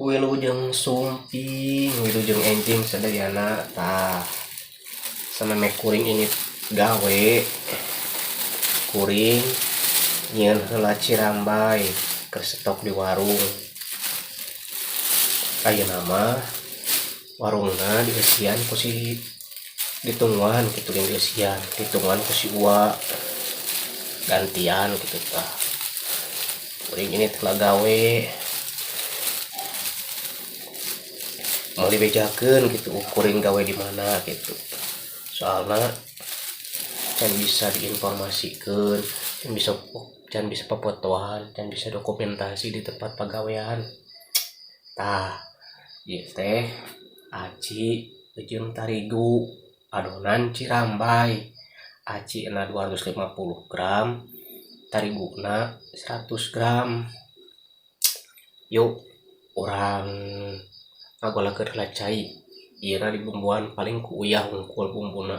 Wilujeng sumping, wilujeng enjing sadayana. Tah, samemeh kuring ini gawe kuring nyieun heula cirambay keur stok di warung. Ayeuna mah warungna dieusian ku si ditungguan kitu, lain dieusian, ditungguan ku si Uwa gantian kitu. Tah, kuring ini telah gawe mau dibejakeun gitu kuring gawe di mana gitu, soalna can bisa diinformasikeun, can bisa popotoan, can bisa dokumentasi di tempat pagawean. Tah, ieu teh aci jeung tarigu adonan cirambay, acina 250 gram, tariguna 100 gram. Yuk, urang ngagolahkeun heula cai. Ieu na dibumbuan paling ku uyah hungkul bumbuna.